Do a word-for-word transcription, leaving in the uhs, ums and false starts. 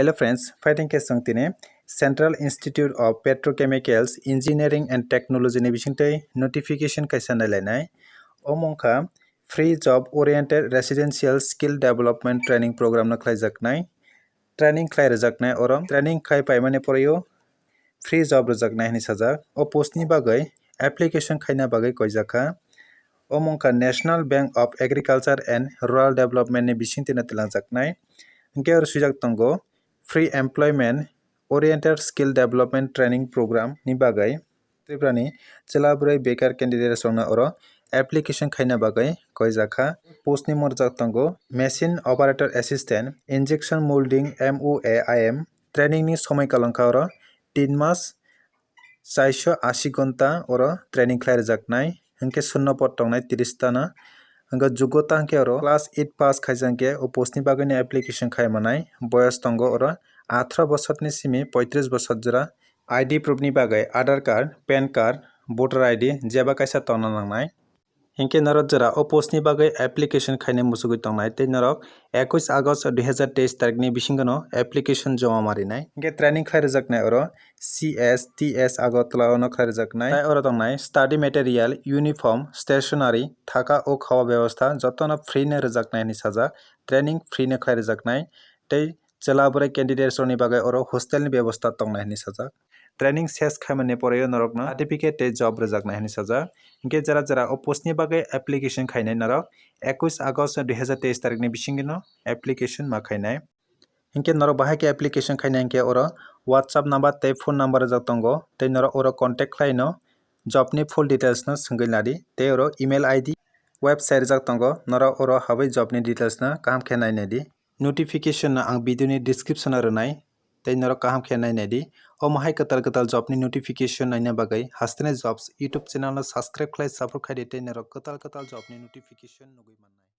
Hello friends, fighting case song tini Central Institute of Petrochemicals, Engineering and Technology ni bisingtwi notification kaisa nailainai. Omo wngkha Free Job Oriented Residential Skill Development Training Program no khlaijaknai. Training khlai rwjaknai oro. Training khlai paimani poroio free job rwjaknai hinwi sajak. O post ni bagwi application khaina bagwi koijakha. Omo wngkha National Bank of Agriculture and Rural Development ni bisingtwi no twlangjaknai. Hinkhe oro swijak tongo Free Employment Oriented Skill Development Training Program ni bagwi Tripura ni chwla bwrwi bekar candidate rokno oro application khaina bagwi koijakha. Post ni mung rwjak tongo Machine Operator Assistant, Injection Molding, M O A I M. Training ni somoi kal wngkha oro tin mas chairso ashi gonta oro training khlai rwjaknai. Hinkhe shunno pod tongnai tris ta no. Hinkhe jogota hinkhe oro class eight pass khaijak hinkhe o post ni bagwi no application khai manai. Boyos tongo oro atharo bosor ni simi poitris bosor jora. I D proof ni bagwi Aadhaar card, pan card, voter I D jeba kaisa tongna nangnai. Hinkhe norok jora o post ni bagwi application khaina muchugwi tongnai tei norok ekush August dui hazar teis tarikh ni bisingo no application joma marinai. Hinkhe training khlai rwjaknai oro C S T S Agartala o no khlai rwjaknai. Tai oro tongnai study material, uniform, stationery, thaka o khawa bebostha jotono free no rwjaknai hinwi sajak. Training free no khlai rwjaknai tei chwla bwrwi candidates rokni bagwi oro hostel ni bebostha tongnai hinwi sajak. Training ses khaimani pore norokno certificate tei job rwjaknai hinwi sajak. Hinkhe jera jera o post ni bagwi application khainai norok ekush August dui hazar teis tarikh ni bisingino application ma khainai. Hinkhe norok bahai khe application khainai hinkhe oro WhatsApp number tei phone number rwjak tongo tei norok oro contact khlaino job ni full details no swngwi ladi tei oro email I D website rwjak tongo norok oro habwi job ni details no kaham khe nainai di. Notification no ang video ni description o rwnai tei norok kaham khe nainai di. Omo hai kwtal kwtal job ni notification naina bagwi Hasteni Jobs YouTube channel no subscribe khlai support khaidi tei norok kwtal kwtal job ni notification nugwi mannai.